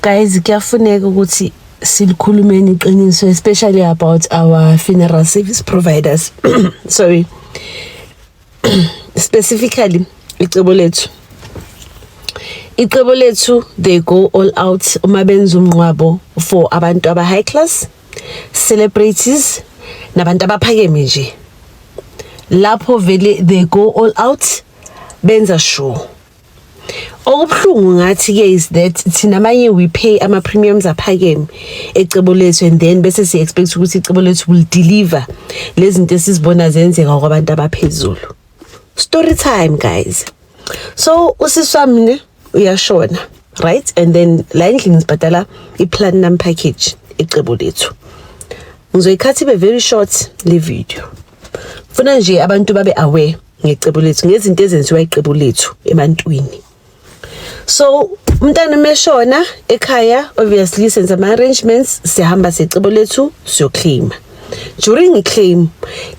Guys, kuyafuneka ukuthi silikhulumeni iqiniso, especially about our funeral service providers. Sorry. Specifically icebo lethu. Icebo lethu, they go all out uma benza umnqwabo for abantu aba high class, celebrities nabantu abaphakeme nje. Lapho vele they go all out, benza sure. Okubuhlungu ngathi ke is that thina amanye we pay ama premiums aphakeme ecebo lethu, and then bese si expect ukuthi icebo lethu will deliver lezi zinto esizibona zenzeka kwabantu abaphezulu. Story time, guys. So usisi wami ne uyashona, right? And then la endlini sibhadala i-platinum package ecebo lethu. Ngizoyikhatha ibe very short le video. Funa nje abantu babe aware ngecebo lethu, ngezinto ezenziwa icebo lethu ebantwini. So umntana meshona ekhaya, obviously senza ama arrangements, sihamba secebo lethu siyoclaim. During i-claim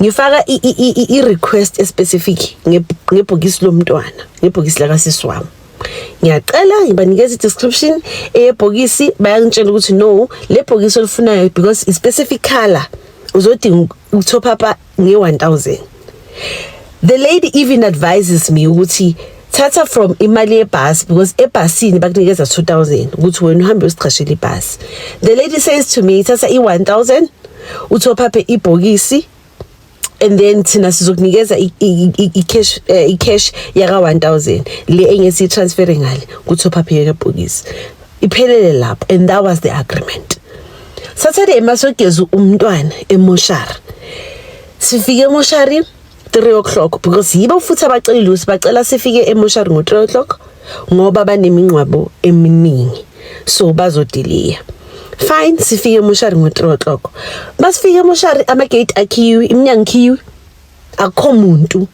ngifaka i-request specific ngebhokisi lomntwana, ngebhokisi lakasisi wami. Ngiyacela, ngibanikeza i-description eyebhokisi, bayangitshela ukuthi no, le bhokisi olifunayo, because i-specific color, uzodinga ukutop up nge-1000. The lady even advises me ukuthi thatha from imali yebhasi, because ebhasini bakunikeza 2000 ukuthi wena uhambe usichashela ibhasi. The lady says to me, thatha i-1000 utop up ibhokisi and then thina sizokunikeza i-cash, i-cash yaka 1000 le engesi transfer ngale ku-top up yebhokisi. Iphelele lapho, and that was the agreement. Saturday masogeza umntwana emoshari, sifike emoshari 3 o'clock, because yibo futhi abacelile ukuthi bacela sifike emoshari ngo 3 o'clock ngoba banemingcwabo eminingi, so bazodiliya. Fine, sifike emoshari ngo 3 o'clock. Masifike emoshari, ama-gate akhiyiwe, iminyango ikhiyiwe, akukho muntu,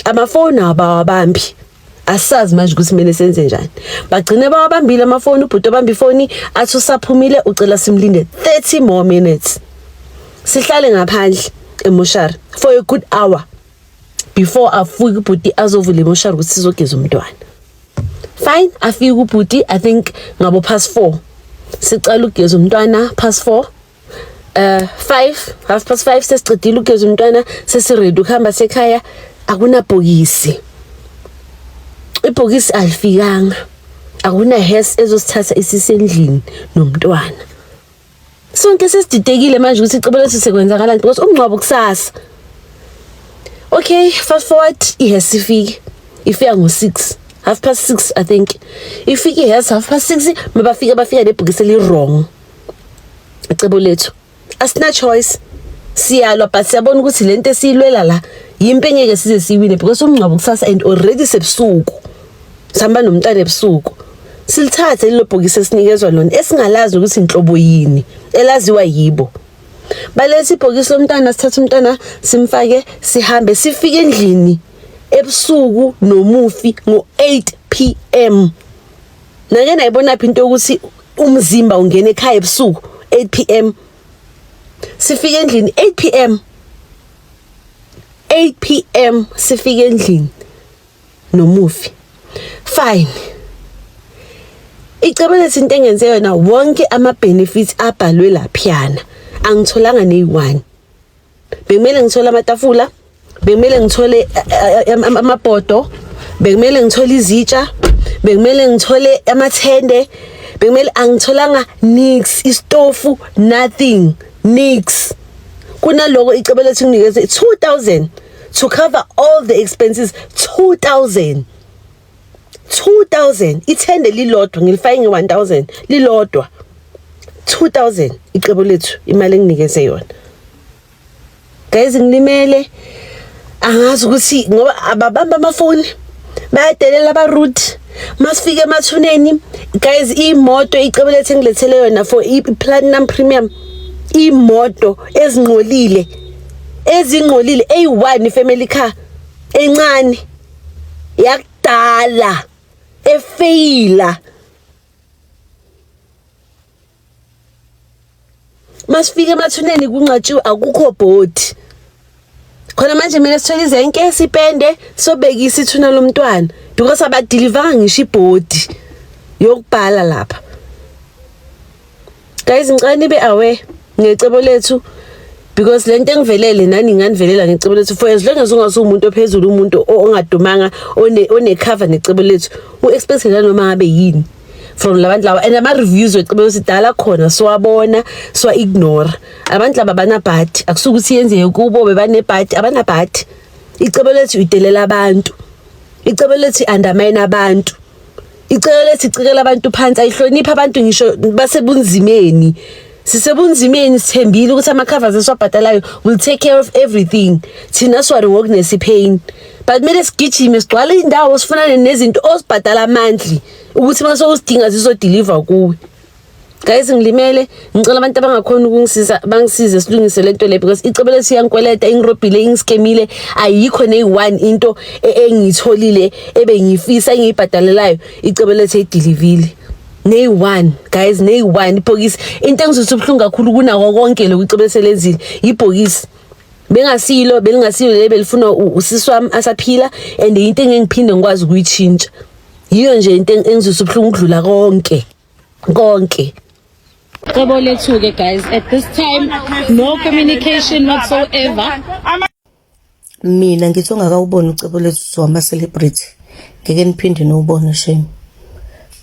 amafoni abawabambi. Asazi manje ukuthi kumele senze njani. Bagcine bawabambile amafoni. Ubhuti obamba ifoni athi usaphumile, ucela simlinde 30 more minutes. Sihlale ngaphandle emoshari for a good hour before afike ubhuti azovula emoshari ukuthi sizogeza umntwana. Fine, afike ubhuti, I think ngabo past 4. Sicala ukugeza umntwana past 4, 5, half past 5 sesicedile ukugeza umntwana, sesiready ukuhamba sekhaya. Akunabhokisi, ibhokisi alifikanga, akuna hearse ezosithatha isisendlini nomntwana. Sonke sesididekile manje ukuthi icebo lethu sekwenzakalani, because umngcwabo kusasa. Okay, fast forward, ihearse ifike, ifika ngo-6, half past 6 I think ifike ihearse, half past 6. Mabafika, bafika nebhokisi eli-wrong icebo lethu. Asina choice, siyalwa, but siyabona ukuthi lento esiyilwela la yimpi engeke size siwine, because umngcwabo kusasa and already sebusuku, sihamba nomntwana ebusuku. Silithathe lelo bhokisi esinikezwa lona, esingalazi ukuthi inhlobo yini, elaziwa yibo. Baletha ibhokisi lomntwana, sithatha umntwana simfake, sihambe, sifike endlini ebusuku nomufi ngo-8 p.m. Nake nayibona phi into yokuthi umzimba ungena ekhaya ebusuku 8 p.m.? Sifike endlini 8 p.m., 8 p.m. sifike endlini nomufi. Fine, icebo lethu, into engenze yona, wonke ama-benefits abhalwe laphiyana angitholanga neyi-one. Bekumele ngithole amatafula, bekumele ngithole amabhodo, bekumele ngithole izitsha, bekumele ngithole amathende, bekumele, angitholanga nix, istofu, nothing, nix. Kunaloko icebo lethu nginikeze 2000 to cover all the expenses. 2000, 2000. Ithende lilodwa ngilifake nge-1000 lilodwa, 2000. Icebo lethu imali enginikeze yona, guys, ngilimele. Angazi ukuthi ngoba ababamba amafoni, bayadelela, aba-rude. Masifike emathuneni, guys, imoto icebo lethu engilethele yona for i-platinum premium, imoto ezinqolile, ezinqolile, eyi-one family car encane yakudala efeyila. Masifike emathuneni kunqatshiwe, akukho body khona. Manje mina sithole izenke, sipende, sobekisa ithuna lomntwana, because abadilivanga ngisho ibhodi yokubhala lapha. Guys, ngicela nibe aware ngecebo lethu because lento engivelele nani inganivelela ngecebo lethu. For as long as ungasumuntu ophezulu, umuntu ongadumanga, one cover necebo lethu, u-expect noma ngabe yini from labantu laba. And ama-reviews wecebo lethu dala khona siwabona, siwa-ignore. Abantu laba banabhadi, akusuke ukuthi yenzeke kubo bebanebhadi, abanabhadi. Icebo lethu idelela abantu, icebo lethu undermine abantu, icebo lethu icikela abantu phansi, ayihloniphi abantu ngisho basebunzimeni. Sisebunzimeni, sithembile ukuthi ama-covers esiwabhadalayo will take care of everything. Thina siwari ngokunesi-pain, but kumele sigijime sigcwale indawo sifunane nezinto osibhadala monthly ukuthi uma sowusidinga zizodeliver kuwe. Guys, ngilimele. Ngicela abantu abangakhona ukungisiza bangisize silungise lento le because icebo lethu iyangikweleta, ingirobhile, ingiskemile. Ayikho neyi-one into engiyitholile ebengiyifisa engiyibhadalelayo icebo lethu eyidelivile, neyi-one, guys, neyi-one ibhokisi. Into engizothi ubuhlungu kakhulu kunako konke lokhu icebo leselenzile, ibhokisi bengasilo, belingasilo leli belifuna usisi wami asaphila, and into engengiphinde ngikwazi ukuyitshintsha. Yiyo nje into engizwisa ubuhlungu ukudlula konke konke. Cebo lethu-ke, guys, at this time no communication whatsoever. Mina ngithi ongakawuboni ucebo lethu wama-celebrity, ngeke niphinde niwubone, shame.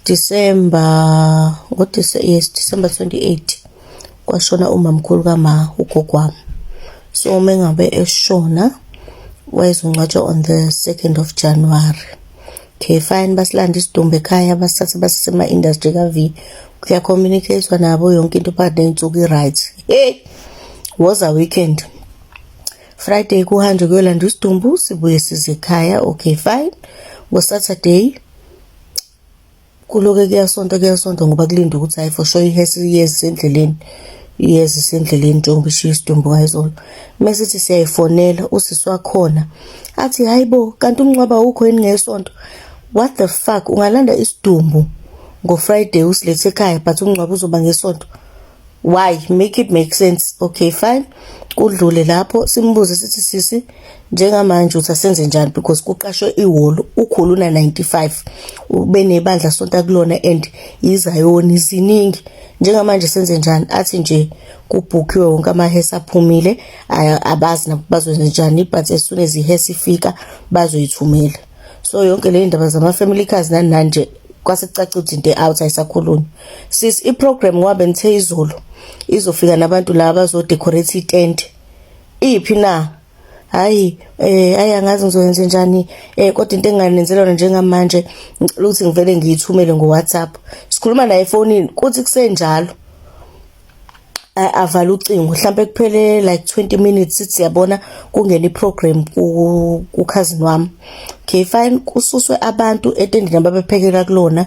December, ngo yes, December 28 kwashona umamkhulu kama, ugogo wami. So uma engabe eshona, wayezongcwatshwa on the 2nd of January. Okay, fine, basilanda isidumbu ekhaya, basithathe basise ema-industry ka-V, kuya-communicate nabo yonke into phakathi ney'nsuku i-right. Hey, woza weekend, Friday kuhanjwe kuyolanda isidumbu, sibuye size ekhaya. Okay, fine. Ngo-Saturday kuloke kuyasonta, kuyasonta ngoba kulindwe ukuthi hayi, for sure ihesi iyeza isendleleni, iyeza isendleleni njengoba ishiya isidumbu ngayizolo. Mesithi siyayifonela usisi wakhona, athi, "Hayi bo, kanti umncwabo awukho yini ngesonto?" What the fuck? Ungalanda isidumbu ngo-Friday usilethe ekhaya, but umngcwabo uzoba ngesonto? Why? Make it make sense. Okay, fine, kudlule lapho. Simbuze sithi, "Sisi, njengamanje uthi asenze njani?" Because kuqashwe ihholo, ukhulu una-95, ube nebandla sonta kulona and izayoni ziningi. Njengamanje senze njani? Athi nje kubhukhiwe wonke amahesi aphumile, abazi nabo bazokwenza njani, but as soon as ihesi ifika bazoyithumela. So yonke le ndaba zama-family cars nani nani nje, kwase kucaca ukuthi into out ayisakhulunywa. Sis, i-program ngoba nithe izolo izofika nabantu laba bazodecorate itent, iphi na? Hayi, hayi, angazi ngizoyenza njani, kodwa into enginganenzela yona njengamanje, ngicela ukuthi ngivele ngiyithumele ngo-WhatsApp. Sikhuluma naye efonini, kuthi kusenjalo avala ucingo. Mhlambe kuphele like 20 minutes, sithi siyabona kungena iprogram ku-cousin wami. Okay, fine, kususwe abantu etendeni ababephekela kulona,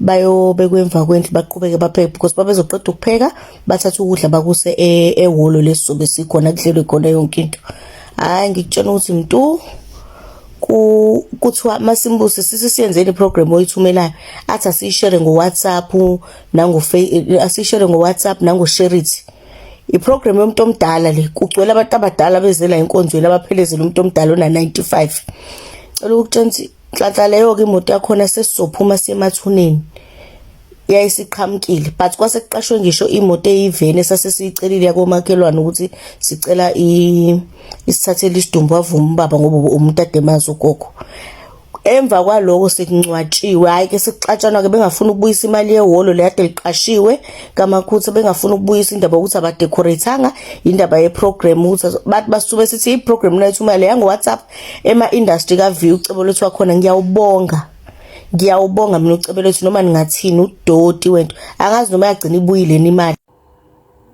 bayobekwa emva kwendlu, baqhubeke bapheke because babezoqeda ukupheka, bathathe ukudla bakuse ehholo lesizobe sikhona, kudlelwe khona yonke into. Hhayi, ngikutshela ukuthi mntu, kuthiwa masimbusi sisi siyenzeni iprogram oyithumelayo, athi asiyishere ngo-WhatsApp nango asiyishere ngo-WhatsApp nango-SHAREit. Iprogram yomuntu omdala le, kugcwele abantu abadala bezela enkonzweni abaphelezela umuntu omdala ona-95. Cela ukutshela ukuthi nhlanhla leyo-ke imoto yakhona sesizophuma siye emathuneni yayisiqhamukile, but kwase kuqashwe ngisho imoto eyiveni esase siyicelile yakomakhelwane ukuthi sicela isithathele isidumbu. Wavuma ubaba ngoba umuntu ademazi ugogo. Emva kwaloko sekungcwatshiwe, hhayi ke sekuxatshanwa-ke, bengafuni ukubuyisa imali yehholo le kade liqashiwe kamakhutha, bengafuni ukubuyisa indaba yokuthi abadecorate-anga, indaba ye-program ukuthi bathi basuke sithi i-program nayithi imali yango-WhatsApp ema-industry ka-V. Ucebo lethu wakhona, ngiyawubonga, ngiyawubonga mina ucebo lethu, noma ningathini, udoti wento, angazi noma yagcina ibuyile imali.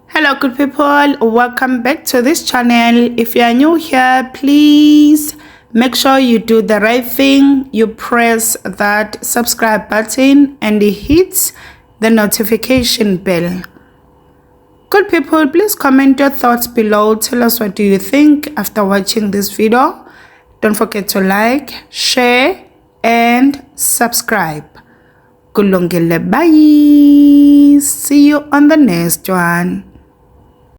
Hello, good people, welcome back to this channel. If you are new here, please make sure you do the right thing. You press that subscribe button and hit the notification bell. Good people, please comment your thoughts below. Tell us what do you think after watching this video. Don't forget to like, share and subscribe. Kulungile, bye. See you on the next one.